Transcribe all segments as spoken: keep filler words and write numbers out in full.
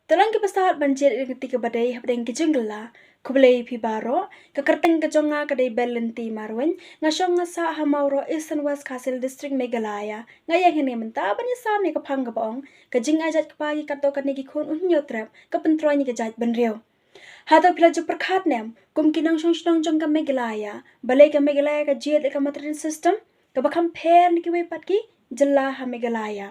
Te long ki bastad ban jied ïa kane ka dei hapdeng ki jingkylla. Khublei phi baroh. Ka kyrteng ka jong nga ka dei Bellynti Marwein, nga shong nga sah ha Mawroh, Eastern West Khasi Hills District, Meghalaya. Nga ïeng hangne mynta ban ïasam ïa ka phang kaba ong, ka jingai jait kpa ki katto katne ki khun u hynñiew trep ka pyntroiñ ïa ka jaitbynriew. Hato phi la ju pyrkhat ne em, kum ki nongshong shnong jong ka Meghalaya, balei ka Meghalaya ka jied ïa ka matrilineal system kaba kham pher na kiwei pat ki jylla ha Meghalaya?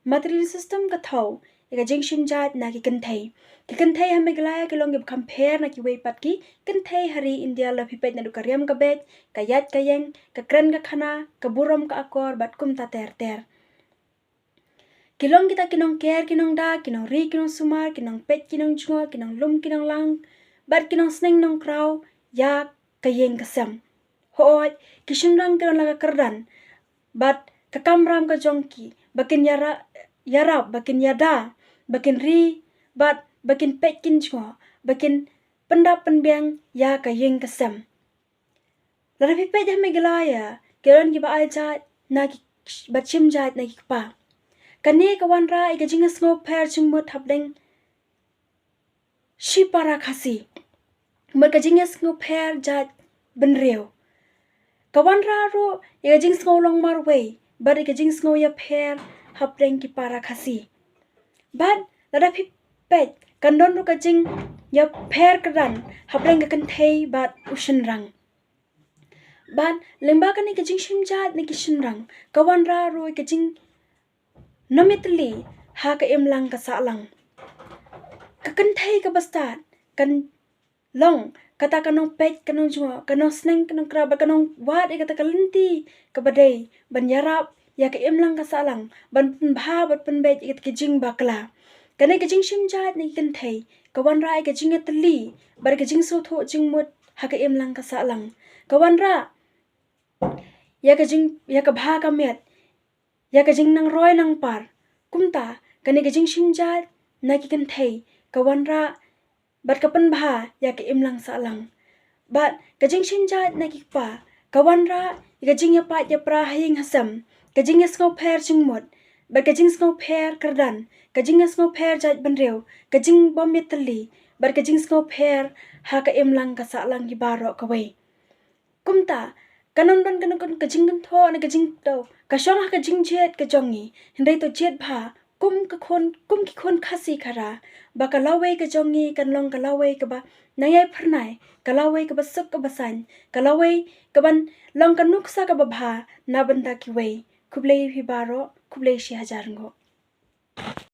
Matrilineal system ka thew ïa ka jingshim jait na ki kynthei. Ki kynthei ha Meghalaya ki long kiba kham pher na kiwei pat ki kynthei ha ri India, lada phi peit naduh ka riam ka beit, ka ïaid ka ïeng, ka kren ka khana, ka burom ka akor bad kumta ter ter. Ki long kita ki nongker ki nongda, ki nongri ki nongsumar, ki nongpeit ki nongjngoh, ki nonglum ki nonglang, bad ki nongsneng nongkraw ïa ka ïing ka sem. Hooid, ki shynrang ki don la ka kyrdan bad ka kamram ka jong ki, ba kin ïara-, ïarap, ba kin ïada, ba kin ri, bad ba kin peit kin jngoh, ba kin pyndap pynbiang ïa ka ïing ka sem. Lada phi peit ha Meghalaya, ki don kiba ai jait na ki, bad shim jait na ki kpa. Kane ka wanrah ïa ka jingïasngewpher jingmut hapdeng shi para Khasi. Mut ka jingïasngewpher jaitbynriew. Ka wanrah ruh ïa ka jingsngew long marwei bad ïa ka jingsngew ïapher hapdeng ki para Khasi. Bad lada phi peit, kan don ruh ka jingïapher kyrdan hapdeng ka kynthei bad u shynrang. Bad lyngba kane ka jingshim jait na ki shynrang, ka wanrah ruh ïa ka jingnohmiat tylli ha ka imlang ka sahlang. Ka kynthei ka bastad kan long kata ka nongpeit ka nongjngoh, ka nongsneng ka nongkraw bad ka nongwad ïa kata ka lynti kaba dei ban ïarap ïa ka imlang ka sahlang, ban pynbha bad pynbeit ïa kata ka jingbakla. Kane ka jingshim jait na ki kynthei ka wanrah ïa ka jingïatylli bad ka jingsngewthuh jingmut ha ka imlang ka sahlang. Ka wanrah ïa ka jing, ïa ka bha ka miat, ïa ka jingnangroi nangpar. Kumta kane ka jingshim jait na ki kynthei ka wanrah bad ka pynbha ïa ka imlang sahlang. Bad ka jingshim jait na ki kpa ka wanrah ïa ka jingïapait ïapra ha ïing ha sem, ka jingïasngewpher jingmut, bad ka jingsngewpher kyrdan, ka jingïasngewpher jaitbynriew, ka jingbym ïatylli, bad ka jingsngewpher ha ka imlang ka sahlang hi baroh kawei. Kumta, kan ym don kano kano ka jingkynthoh ne ka jingkdew, ka shong ha ka jingjied ka jong ngi, hynrei to jied bha kum ka khun, kum ki khun Khasi Khara, ba ka lawei ka jong ngi kan long ka lawei kaba nang ïai phyrnai, ka lawei kaba suk kaba saiñ, ka lawei kaban long ka nuksa kaba bha na bynta kiwei. Khublei phi baroh, khublei shi hajar nguh.